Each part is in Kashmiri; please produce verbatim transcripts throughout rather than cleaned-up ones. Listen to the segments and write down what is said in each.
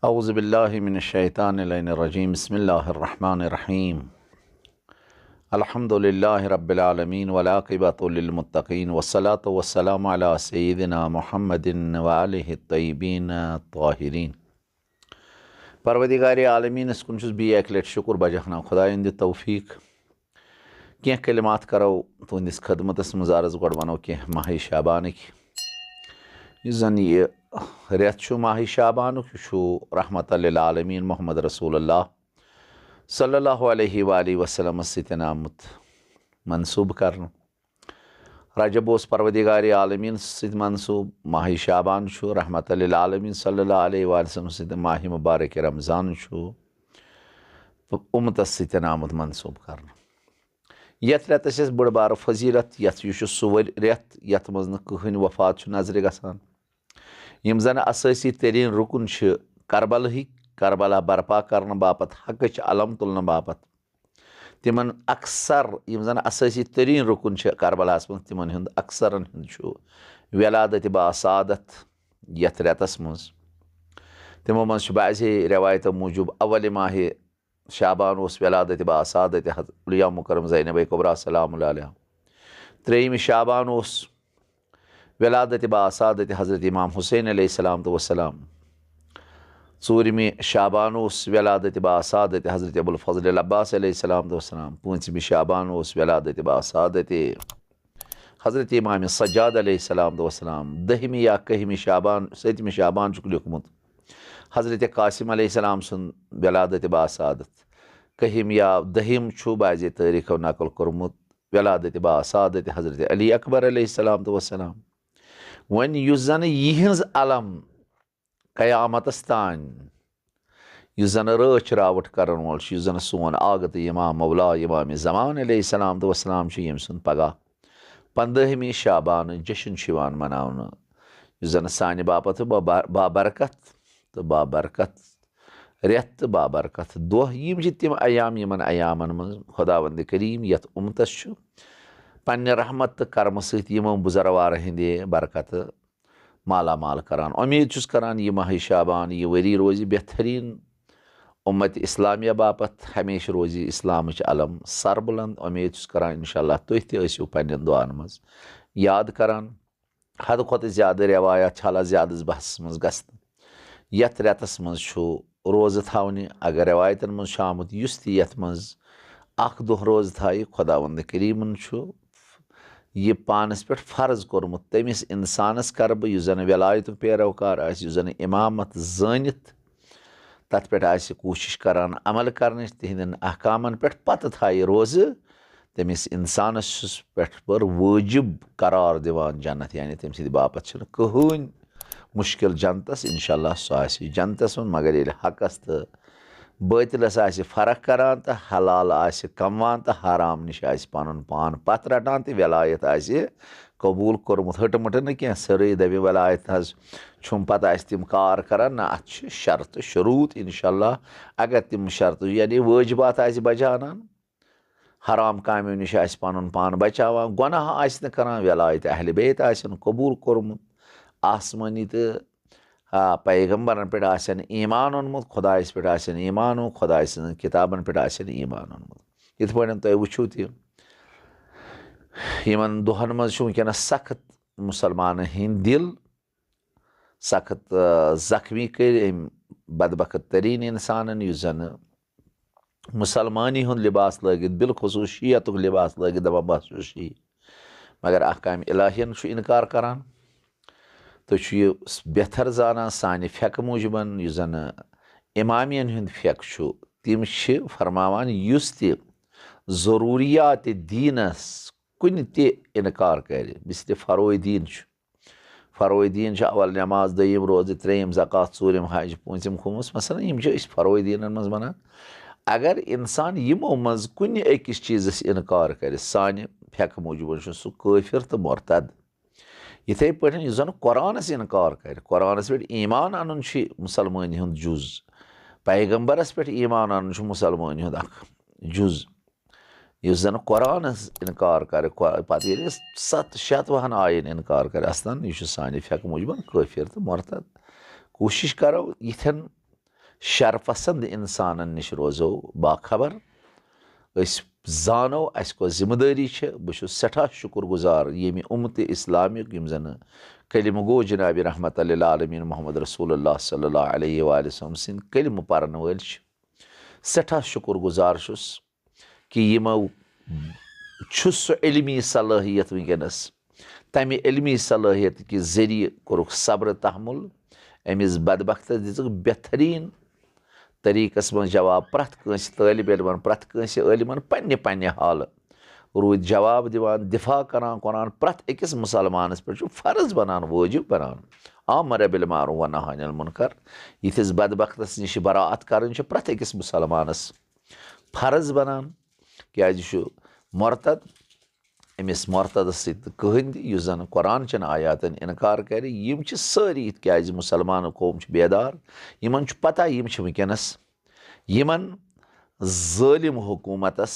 أعوذ بالله من الشيطان اللعين الرجيم. بسم الله الرحمن الرحيم. الحمد لله رب العالمين والعاقبة للمتقين والصلاة والسلام على سيدنا محمد وآله الطيبين الطاهرين. پروردگار عالمینس کُن چھُس بیٚیہِ اکہِ لٹہِ شُکر بجا کران، خدایَن دِ توفیق۔ کینٛہہ کلمات کرو تُہنٛدِس خدمتس منٛز عرض۔ گۄڈٕ ونو کینٛہہ ماہِ شعبانٕکۍ۔ یُس زن یہِ رٮ۪تھ چھُ ماہِ شعبانُک، یہِ چھُ رحمت للعالمین محمد رسول اللہ صلی اللہ علیہ وآلہ وسلمس سۭتۍ آمُت منسوب کرنہٕ۔ رجب اوس پروردگار عالمین سۭتۍ منسوب، ماہِ شعبان چھُ رحمت للعالمین صلی اللہ علیہ وآلہ وسلم سۭتۍ، ماہِ مبارک رمضان چھُ امتس سۭتۍ آمُت منسوب کرنہٕ۔ یتھ رٮ۪تس چھِ بٔڑ بارٕ فضیلت، یتھ، یہِ چھُ سُہ ؤرۍ رٮ۪تھ یتھ منٛز نہٕ کٕہٕنۍ وفات چھُ نظرِ گژھان۔ یِم زن اسٲسی تریٖن رُکُن چھِ کربلہٕکۍ، کربلا برپا کرنہٕ باپتھ، حقٕچ علم تُلنہٕ باپتھ، تِمن اکثر، یِم زن اسٲسی تریٖن رُکُن چھِ کربلاہس منٛز، تِمن ہُنٛد اکثرن ہُنٛد چھُ ولادت با سعادت یتھ رٮ۪تس منٛز۔ تِمو منٛز چھُ بعضے رٮ۪وایتو موٗجوٗب اول ماہِ شعبان اوس ولادت با سعادت حض-، اولیا مکرم زینب کبریٰ سلام اللہ علیہا۔ ترٛیٚیِمہِ شعبان اوس ولادت با سعادت حضرت امام حسین علیہ السلام تہٕ وسلام۔ ژوٗرِمہِ شعبان اوس ولادت با سعادت حضرت ابوالفضل العباس علیہ السلام تہٕ وسلام۔ پوٗنٛژِمہِ شعبان اوس ولادت با سعادت حضرت امام سجاد علیہ السلام تہٕ وسلام۔ دٔہِمہِ یا کٔہِمہِ شعبان، سٔتمہِ شعبان چھُکھ لیوٚکھمُت حضرت قاسم علیہ السلام سُنٛد ولادت با سعادت۔ کٔہِم یا دٔہِم چھُ بعضے تٲریٖخو نقل کوٚرمُت ولادت با سعادت حضرت علی اکبر علیہ السلام تہٕ وسلام۔ وۄنۍ یُس زن یِہٕنٛز علم قیامتس تام، یُس زن رٲچھ راوٹھ کرن وول چھُ، یُس زن سون آغت امام مولا امام زمان علیہ السلام تہٕ وسلام چھُ، ییٚمہِ سُنٛد پگاہ پندٲہِمہِ شعبان جشن چھُ یِوان مناونہٕ، یُس زن سانہِ باپتھ با-، با-، بابرکت تہٕ بابرکت رٮ۪تھ تہٕ بابرکت دۄہ، یِم چھِ تِم ایام، یِمن ایامن منٛز خداوند کریم یتھ امتس چھُ پننہِ رحمت تہٕ کرمہٕ سۭتۍ یِمو بزروارٕ ہٕنٛدِ برکتہٕ مالا مال کران۔ امید چھُس کران، یہِ ماہِ شعبان، یہِ ؤری روزِ بہتریٖن امت اسلامیہ باپتھ، ہمیشہِ روزِ اسلامٕچ علم سربلند۔ امید چھُس کران، انشاءاللہ، تُہۍ تہِ ٲسِو پننٮ۪ن دُعاہن منٛز یاد کران۔ حدٕ کھۄتہٕ زیادٕ روایات چھِ حالہ زیادٕ بحثس منٛز گژھنہٕ۔ یتھ رٮ۪تس منٛز چھُ روزٕ تھاونہِ، اگر روایتن منٛز چھُ آمُت یُس تہِ یتھ منٛز اکھ دۄہ روزٕ تھایہِ، خداوند کریمن چھُ یہِ پانس پٮ۪ٹھ فرض کوٚرمُت، تٔمِس انسانس کرٕ بہٕ، یُس زن ولایتُک پیروکار آسہِ، یُس زن امامت زٲنِتھ تتھ پٮ۪ٹھ آسہِ کوٗشش کران عمل کرنٕچ، تِہنٛدٮ۪ن احکامن پٮ۪ٹھ پتہٕ تھایہِ روزٕ، تٔمِس انسانس چھُس پٮ۪ٹھ بہٕ وٲجب قرار دِوان جنت، یعنی تٔمۍ سٕنٛدِ باپتھ چھُنہٕ کٕہٕنۍ مُشکِل جنتس۔ انشاءاللہ سُہ آسہِ جنتس منٛز، مگر ییٚلہِ حقس تہٕ باطلس آسہِ فرق کران تہٕ حلال آسہِ کموان تہٕ حرام نِش آسہِ پنُن پان پتھ رٹان تہٕ ولایت آسہِ قبوٗل کوٚرمُت، ہٕٹہٕ مٕٹہٕ نہٕ کینٛہہ، سٲرٕے دَپہِ ولایت حظ چھُم، پتہٕ آسہِ تِم کار کران، نہ، اتھ چھِ شرطہٕ شروٗط۔ انشاءاللہ اگر تِم شرطہٕ یعنی وٲجبات آسہِ بجا انان، حرام کامیو نِش آسہِ پنُن پان بچاوان، گۄناہ آسہِ نہٕ کران، ولایت اہل بیت آسن قبوٗل کوٚرمُت، آسمٲنی تہٕ، آ، پیغمبرن پٮ۪ٹھ آسن ایمان اوٚنمُت، خدایس پٮ۪ٹھ آسن ایمان اوٚنمُت، خدایہِ سٕنٛزن کِتابن پٮ۪ٹھ آسن ایمان اوٚنمُت۔ یِتھ پٲٹھۍ تُہۍ وٕچھِو تہِ، یِمن دۄہن منٛز چھُ وٕنکیٚنس سخت مُسلمانن ہٕنٛدۍ دِل سخت، آ، زخمی کٔرۍ أمۍ بدبخت تریٖن انسانن، یُس زن مُسلمانی ہُنٛد لباس لٲگِتھ، بالخصوٗص شیعتُک لباس لٲگِتھ دپان، بہٕ ہسا چھُس شیعہ۔ مگر احکام الٰہین چھُ انکار کران۔ تُہۍ چھِو یہِ بہتر زانان، سانہِ فقہٕ موٗجوٗبن، یُس زن امامین ہُنٛد فقہٕ چھُ، تِم چھِ فرماوان، یُس تہِ ضروٗریات دیٖنس کُنہِ تہِ انکار کرِ، مثل فروع دیٖن چھُ، فروع دیٖن چھُ اول نماز، دوٚیِم روزٕ، ترٛیٚیِم زکوٰۃ، ژوٗرِم حج، پوٗنٛژِم خمس، مثلاً، یِم چھِ أسۍ فروع دیٖنن منٛز وَنان۔ اگر اِنسان یِمو منٛز کُنہِ أکِس چیٖزس اِنکار کرِ، سانہِ فقہٕ موٗجوٗب چھُ سُہ کٲفِر تہٕ مُرتد۔ یِتھے پٲٹھۍ یُس زن قرآنس اِنکار کرِ، قرآنس پٮ۪ٹھ ایمان اَنُن چھُ مُسلمٲنۍ ہُنٛد جُز، پیغمبرس پٮ۪ٹھ ایمان اَنُن چھُ مُسلمٲنۍ ہُنٛد اکھ جُز۔ یُس زن قرآنس انکار کرِ، قر-، پتہٕ ییٚلہِ أسۍ ستھ شتوُہن آین انکار کرِ، اصلاً یہِ چھُ سانہِ فقہٕ موٗجوٗبن کٲفِر تہٕ مرتد۔ کوٗشِش کرو یِتھٮ۪ن شرپسند انسانن نِش روزو باخبر۔ أسۍ زانو، اسہِ کۄس ذمہٕ دٲری چھِ۔ بہٕ چھُس سٮ۪ٹھاہ شُکر گُزار ییٚمہِ اُمتِ اسلامیُک، یِم زن کلمہٕ گو جناب رحمت للعالمین محمد رسول اللہ صلی اللہ علیہ وآلہ وسلم سٕنٛدۍ کلمہٕ پرن وٲلۍ چھِ۔ سٮ۪ٹھاہ شُکر گُزار چھُس کہِ یِمو چھُ سُہ علمی صلٲحیت وٕنکیٚنَس، تَمہِ علمی صلٲحیت کہِ ذٔریعہٕ کوٚرُکھ صبر تحمل۔ أمِس بدبختس دِژٕکھ بہتریٖن طریٖقس منٛز جواب۔ پرٛٮ۪تھ کٲنٛسہِ طٲلب علمن، پرٛٮ۪تھ کٲنٛسہِ عٲلمن پننہِ پننہِ حالہٕ روٗدۍ جواب دِوان، دفاع کران قرآن۔ پرٛٮ۪تھ أکِس مُسلمانس پٮ۪ٹھ چھُ فرض بنان، وٲجب بنان، امر بالمعروف و نہی عن المنکر۔ یِتھِس بدبختس نِش براعت کرٕنۍ چھِ پرٛٮ۪تھ أکِس مُسلمانس فرض بنان، کیازِ یہِ چھُ مرتد۔ أمِس مرتدس سۭتۍ نہٕ کٕہٕنۍ تہِ، یُس زن قرآن چٮ۪ن آیاتن انکار کرِ۔ یِم چھِ سٲری، کیازِ مُسلمان قوم چھِ بیدار، یِمن چھُ پتہ یِم چھِ وٕنکیٚنس یِمن ظٲلم حکومتس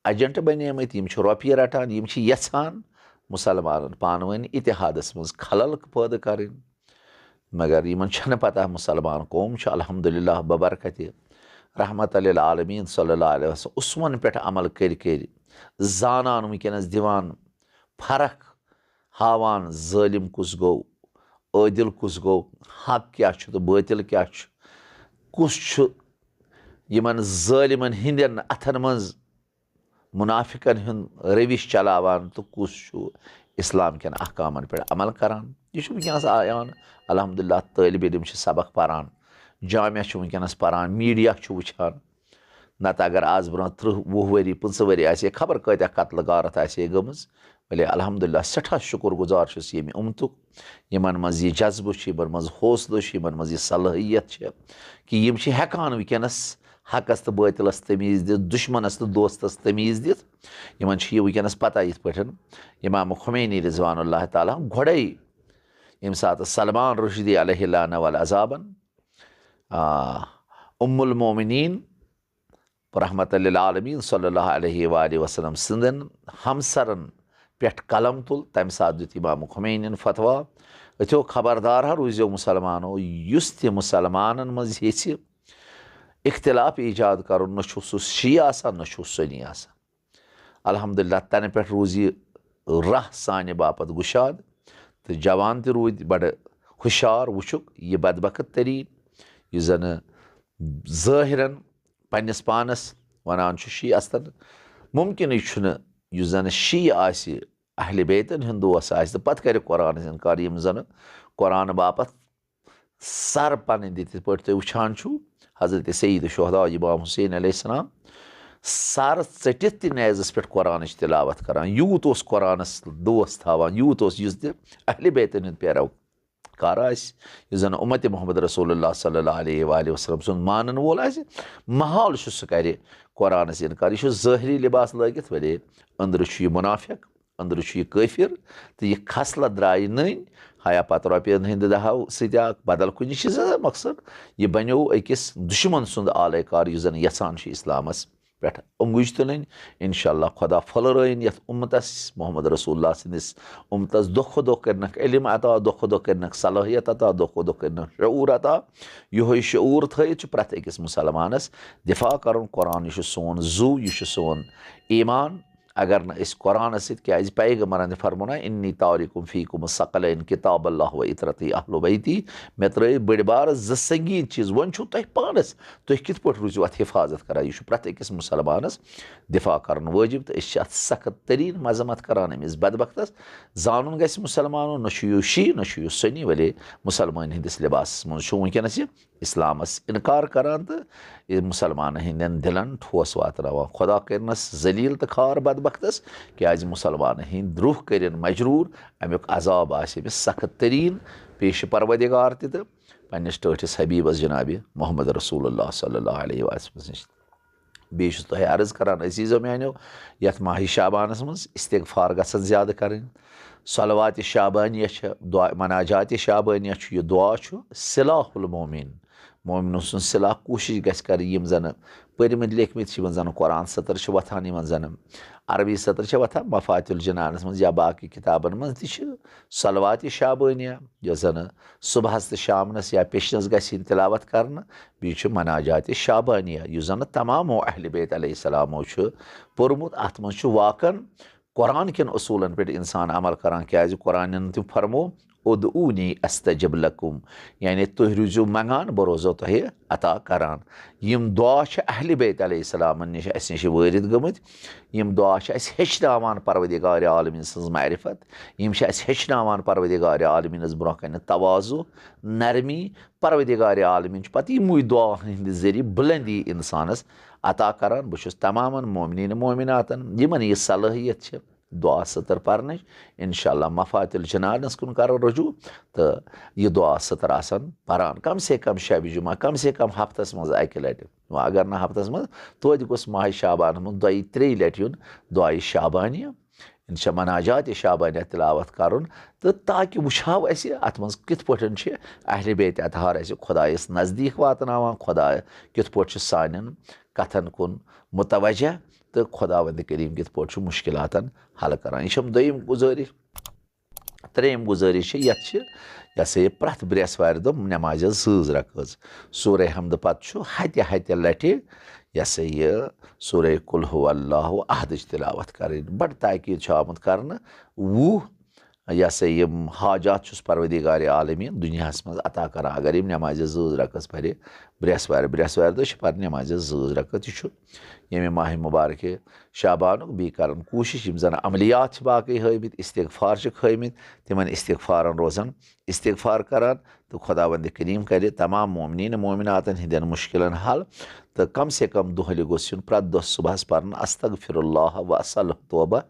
ایجنٹ بنیمٕتۍ، یِم چھِ رۄپیہِ رٹان، یِم چھِ یژھان مُسلمانن پانہٕ ؤنۍ اتحادس منٛز خلل پٲدٕ کرٕنۍ۔ مگر یِمن چھنہٕ پتہ مُسلمان قوم چھِ الحمدللہ ببرکتِ رحمت للعالمین صلی اللہ علیہ وسلم اسوَن پٮ۪ٹھ عمل کٔرۍ کٔرۍ زانان، وٕنکیٚنس دِوان فرق، ہاوان ظٲلم کُس گوٚو، عٲدل کُس گوٚو، حق کیاہ چھُ تہٕ بٲطل کیاہ چھُ، کُس چھُ یِمن ظٲلمن ہٕنٛدٮ۪ن اتھن منٛز مُنافِقن ہُنٛد روش چلاوان تہٕ کُس چھُ اسلام کٮ۪ن احکامن پٮ۪ٹھ عمل کران۔ یہِ چھُ وٕنکیٚنس عیان۔ الحمدللہ، طٲلب علم چھِ سبق پران، جامع چھُ وٕنکیٚنس پران، میٖڈیا چھُ وٕچھان۔ نتہٕ اگر آز برونٛہہ ترٕٛہ، وُہ ؤری، پٕنٛژٕہ ؤری آسہِ ہے، خبر کۭتیاہ قتل غارت آسہِ ہے گٔمٕژ۔ بلے الحمدللہ، سٮ۪ٹھاہ شُکر گُزار چھُس ییٚمہِ اُمتُک، یِمن منٛز یہِ جذبہٕ چھُ، یِمن منٛز یہِ جذبہٕ چھُ، یِمن منٛز یہِ صلٲحیت چھِ کہِ یِم چھِ ہٮ۪کان وٕنکیٚنس حقس تہٕ بٲطلس تمیٖز دِتھ، دُشمنس تہٕ دوستس تمیٖز دِتھ۔ یِمن چھِ یہِ وٕنکیٚنس پتہ، یِتھ پٲٹھۍ امام خمینی رضوان اللہ تعالیٰ گۄڈے ییٚمہِ ساتہٕ سلمان رشدی علیہ لعنہ والعذابن، آ، ام المومنین رحمت للعالمین صلی اللہ علیہ وآلہ وسلم سٕنٛدٮ۪ن ہمسرن پٮ۪ٹھ قلم تُل، تمہِ ساتہٕ دیُت امام خمینین فتویٰ، أتھیو خبردار ہا روٗزیو مُسلمانو، یُس تہِ مُسلمانن منٛز یژھِ اختلاف ایجاد کرُن، نہ چھُ سُہ شیعہ آسان، نہ چھُ سُنی آسان۔ الحمدللہ، تنہٕ پٮ۪ٹھ روٗز یہِ راہ سانہِ باپتھ گُشاد، تہٕ جوان تہِ روٗدۍ بڑٕ ہُشار۔ وٕچھُکھ یہِ بدبخت تریٖن، یُس زنہٕ ظٲہرن پننِس پانس ونان چھُ شیعہ استن، ممکنٕے چھُنہٕ یُس زنہٕ شیعہ آسہِ، اہل بیتن ہُنٛد دوست آسہِ، تہٕ پتہٕ کرِ قرآنس انکار۔ یِم زنہٕ قرآن باپتھ سر پنٕنۍ دِتھ، یِتھ پٲٹھۍ تُہۍ وٕچھان چھِو، حضرت سید شہداء امام حسین علیہ السلام سر ژٔٹِتھ تہِ نیزس پٮ۪ٹھ قرآنٕچ تلاوت کران۔ یوٗت اوس قرآنس دوست تھاوان، یوٗت اوس، یُس تہِ اہل بیتن ہُنٛد پیرو کار آسہِ، یُس زن امت محمد رسول اللہ صلی اللہ علیہ وآلہ وسلم سُنٛد مانن وول آسہِ، محال چھُ سُہ کرِ قرآنس انکار۔ یہِ چھُ ظٲہری لباس لٲگِتھ، ولی أنٛدرٕ چھُ یہِ منافق، أنٛدرٕ چھُ یہِ کٲفِر، تہٕ یہِ خصلت درٛایہِ نٔنۍ۔ ہیا پتہٕ رۄپین ہٕنٛدِ دہو سۭتۍ آ بدل کُنہِ چیٖزس مقصد، یہِ بنیو أکِس دُشمن سُنٛد آلے کار، یُس زن یژھان چھُ اسلامس پٮ۪ٹھ اونٛگُج تُلٕنۍ۔ انشاءاللہ خدا پھۄلرٲیِن یتھ اُمتس، محمد رسول اللہ سٕنٛدِس اُمتس۔ دۄہ کھۄتہٕ دۄہ کٔرنکھ علم عطا، دۄہ کھۄتہٕ دۄہ کٔرنکھ صلٲحیت عطا، دۄہ کھۄتہٕ دۄہ کٔرنکھ شعور عطا۔ یِہوٚے شعور تھٲیِتھ چھُ پرٛٮ۪تھ أکِس مُسلمانس دفاع کرُن۔ قرآن، یہِ چھُ سون زُو، یہِ چھُ سون ایمان۔ اگر نہٕ أسۍ قرآنس سۭتۍ، کیازِ پیغمبرن تہِ فرموو نا، "انی تارکم فیکم ثقلین کتاب اللہ و عترتی اہل بیتی"، مےٚ ترٲے بٔڑۍ بارٕ زٕ سنگین چیٖز۔ وۄنۍ چھُو تۄہہِ پانس، تُہۍ کِتھ پٲٹھۍ روٗزِو اتھ حفاظت کران؟ یہِ چھُ پرٛٮ۪تھ أکِس مُسلمانس دفاع کرُن وٲجِب، تہٕ أسۍ چھِ اتھ سخت تریٖن مذمت کران أمِس بدبختس۔ زانُن گژھِ مُسلمانو، نہ چھُ یہِ شیعہ، نہ چھُ یہِ سُنی، ولی مُسلمان ہٕنٛدِس لباسس منٛز چھُ وٕنکیٚنس یہِ اسلامس انکار کران تہٕ یہِ مُسلمانن ہٕنٛدٮ۪ن دِلن ٹھوس واتناوان۔ خدا کٔرنس ذلیل تہٕ خوار بدبختس، کیازِ مُسلمانن ہٕنٛدۍ روح کٔرِن مجروٗر، امیُک عذاب آسہِ أمِس سخت تریٖن پیش پروردگار تہِ تہٕ پننِس ٹٲٹھِس حبیبس جناب محمد رسول اللہ صلی اللہ علیہ وسلم نِش۔ بیٚیہِ چھُس تۄہہِ عرض کران، عزیزو میانیو، یتھ ماہِ شعبانس منٛز استغفار گژھن زیادٕ کرٕنۍ۔ صلوات شعبانیہ چھِ دعا، مناجات شعبانیہ چھُ، یہِ دعا چھُ سلاح المومن، مومنو سُنٛد سلاح کوٗشِش گژھِ کَرٕنۍ، یِم زَنہٕ پٔرمٕتۍ لیکھمٕتۍ چھِ، یِمَن زَنہٕ قرآن سطر چھِ وۄتھان، یِمَن زَنہٕ عربی سطر چھِ وۄتھان، مفاتح الجنانَس منٛز یا باقٕے کِتابَن منٛز تہِ چھِ صلوات شعبانیہ، یۄس زَنہٕ صُبحَس تہٕ شامنَس یا پیٚشنَس گژھِ یِنۍ تِلاوت کَرنہٕ، بیٚیہِ چھُ مناجات شعبانیہ، یُس زَنہٕ تمامو اہلِ بیت علیہ السلامو چھُ پوٚرمُت۔ اَتھ منٛز چھُ واقعاً قرآن کٮ۪ن اصوٗلن پٮ۪ٹھ انسان عمل کران، کیازِ قرآنن تہِ فرمو، "ادعونی استجب لکم"، یعنی تُہۍ روٗزِو منگان، بہٕ روزو تۄہہِ عطا کران۔ یِم دعا چھِ اہلِ بیت علیہ السلامن نِش اسہِ نِش وٲرِد گٔمٕتۍ، یِم دعا چھِ اسہِ ہیٚچھناوان پروردگار عالمین سٕنٛز معرفت، یِم چھِ اسہِ ہیٚچھناوان پروردگار عالمینس برونٛہہ کنہِ تواضع، نرمی۔ پروردگار عالمین چھُ پتہٕ یِموٕے دعا ہٕنٛدِ ذٔریعہٕ بلندی انسانس عطا کران۔ بہٕ چھُس تمامن مومنین مومناتن، یِمن یہِ صلٲحیت چھِ دعا سطر پرنٕچ، انشاءاللہ مفاتح الجنانس کُن کرو رجوع تہٕ یہِ دعا سطر آسن پران کم سے کم شبِ جمعہ، کم سے کم ہفتس منٛز اکہِ لٹہِ۔ وۄنۍ اگر نہٕ ہفتس منٛز، توتہِ گوٚژھ ماہِ شعبانس منٛز دۄیہِ ترٛیٚیہِ لٹہِ یُن دعایہِ شعبانیہ، انشاء مناجات شعبانیہ تلاوت کرُن، تہٕ تاکہِ وٕچھہو اسہِ اتھ منٛز کِتھ پٲٹھۍ چھِ اہلِ بیت اطہار اسہِ خۄدایس نزدیٖک واتناوان، خۄداے کِتھ پٲٹھۍ چھُ سانٮ۪ن کتھن کُن متوجہ، تہٕ خۄداوند کریم کِتھ پٲٹھۍ چھُ مُشکلاتن حل کران۔ یہِ چھم دوٚیِم گُزٲرِش۔ ترٛیٚیِم گُزٲرِش چھِ، یَتھ چھِ، یہِ ہسا یہِ پرٛٮ۪تھ برٛٮ۪سوارِ دۄہ نٮ۪مازِ زۭز رکٲژ سورہ حمدٕ پتہٕ چھُ ہتہِ ہتہِ لٹہِ، یہِ ہسا یہِ، سورہ قل هو اللہ احدٕچ تلاوت کرٕنۍ۔ بڑٕ تاکید چھُ آمُت کرنہٕ۔ وُہ یہِ ہسا یِم حاجات چھُس پروردگار عالمین دُنیاہس منٛز عطا کران، اگر یِم نٮ۪مازِ زۭز رکٲژ پرِ برٛٮ۪سوارِ، برٛٮ۪سوارِ دۄہ چھِ پرٕنۍ نٮ۪مازِ زۭز رکٲژ۔ یہِ چھُ ییٚمہِ ماہِ مبارکہِ شعبانُک، بیٚیہِ کرن کوٗشِش یِم زن عملیات چھِ باقٕے ہٲومٕتۍ، استغفار چھِکھ ہٲومٕتۍ، تِمن استغفارن روزن، استغفار کران، تہٕ خۄداوند کریم کرِ تمام مومنین مومناتن ہٕنٛدٮ۪ن مُشکلن حل۔ تہٕ کم سے کم دۄہلہِ گوٚژھ یُن پرٛٮ۪تھ دۄہ صُبحس پرنہٕ استغفر اللہ و اسألہ توبہ،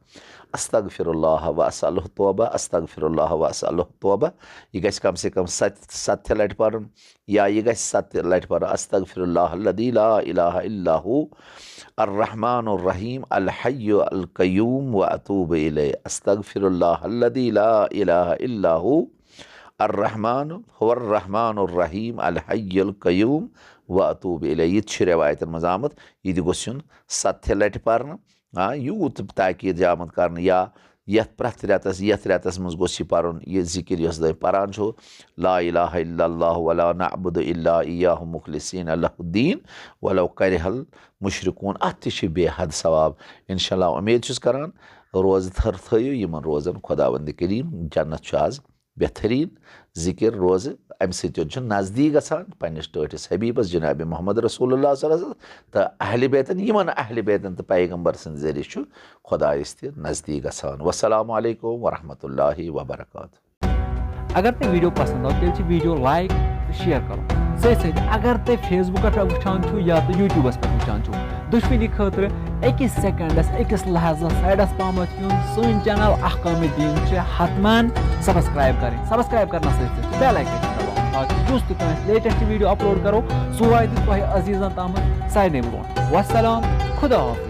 استغفر اللہ و اسألہ توبہ، استغفر اللہ و اسألہ توبہ۔ یہِ گژھِ کم سے کم ستہِ، ستہِ لٹہِ پرُن، یا یہِ گژھِ ستہِ لٹہِ پرُن، استغفر اللہ الذی لا الہ الا هو الرحمن الرحیم الحی القیوم و اتوب الیہ، استغفر اللہ الذی لا الہ الا هو الرحمن، هو الرحمن الرحیم الحی القیوم و اتوب الیہ۔ یہِ تہِ چھُ رٮ۪وایتن منٛز آمُت، یہِ تہِ گوٚژھ یُن ستہِ لٹہِ پرنہٕ۔ آ، یوٗت تاکید چھِ آمُت کرنہٕ، یا یتھ پرٛٮ۪تھ رٮ۪تس، یتھ رٮ۪تس منٛز گوٚژھ یہِ پرُن، یہِ ذکر یۄس تُہۍ پران چھِو، لا الہ الا اللہ ولا نعبد الا ایاہ مخلصین لہ الدین ولو کرہ المشرکون۔ اتھ تہِ چھِ بے حد ثواب۔ انشاءاللہ امید چھُس کران، روزٕ تھر تھٲیِو، یِمن روزن خۄداوند کریم جنت چھُ آز بہترین ذکر روزٕ، امہِ سۭتۍ چھُ نزدیٖک گژھان پننِس ٹٲٹھِس حبیبس جناب محمد رسول اللہ صلی اللہ علیہ وسلم تہٕ اہلِ بیتن، یِمن اہلِ بیتن تہٕ پیغمبر سٕنٛدِ ذٔریعہٕ چھُ خۄدایس تہِ نزدیٖک گژھان۔ والسلام علیکم ورحمۃ اللہ وبرکاتہ۔ اگر تۄہہِ ویڈیو پسند آو، تیٚلہِ چھِ ویڈیو لایک تہٕ شیئر کرُن۔ سۭتۍ سۭتۍ اگر تُہۍ فیس بُکس پٮ۪ٹھ وٕچھان چھِو یا تہٕ یوٗٹیوٗبس پٮ۪ٹھ وٕچھان چھِو، دۄشوٕنی خٲطرٕ أکِس سیکنڈس، أکِس لحظس سایڈس پہمتھ یُن۔ سٲنۍ چینل احکام دین چھِ حتماً سبسکرائب کرٕنۍ۔ سبسکرائب کرنس سۭتۍ سۭتۍ چھِ بیل آیکن تہِ دباوُن، تاکہِ یُس تہِ کانٛہہ لیٹسٹ ویڈیو اپلوڈ کرو، سُہ واتہِ تۄہہِ عزیزن تامتھ سارنٕے برونٛٹھ۔ والسلام، خدا حافظ۔